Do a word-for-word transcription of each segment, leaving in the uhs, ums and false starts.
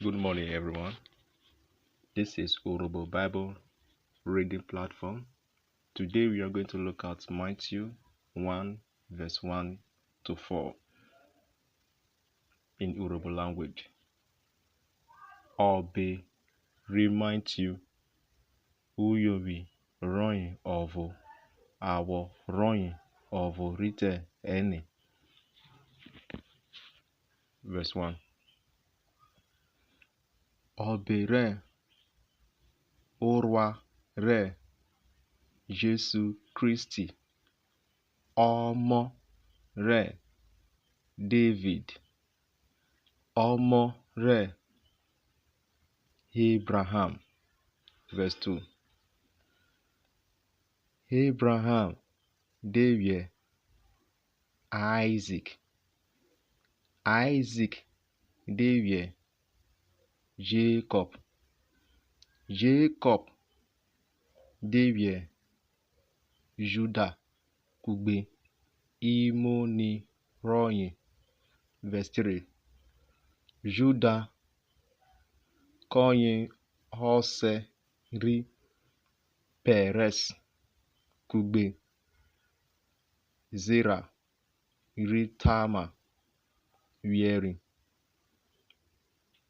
Good morning, everyone. This is Urhobo Bible Reading Platform. Today we are going to look at Matthew one, verse one to four in Urhobo language. Ọbe ri Matthew, uyovwi rọye ọvo, awọ rọye ọvo rhi te ẹne. Verse one. Ọbe rẹ orua rẹ Jesu Kristi, ọmọ rẹ Devid, ọmọ rẹ Ebraham. Verse two. Ebraham de vwiẹ Aizik, Aizik de vwiẹ Jekọp, Jekọp de vwiẹ Juda kugbe imoni rọye. Verse three. Juda kọye ọsẹ ri Perez kugbe Zera ri Tama vwiẹri.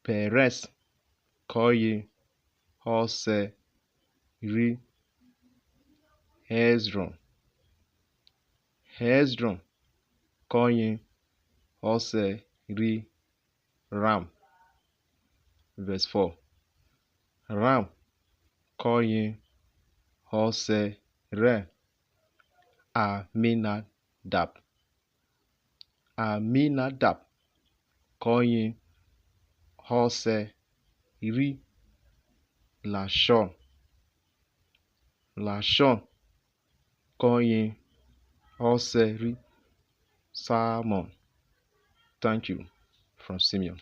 Perez kọye ọsẹ ri Hezron, Hezron kọye ọsẹ ri Ram. Verse four. Ram kọye ọsẹ rẹ Aminadab, Aminadab kọye ọsẹ ri Nashọn, Nashọn kọye ọsẹ ri Salmọn. Thank you. From Simeon.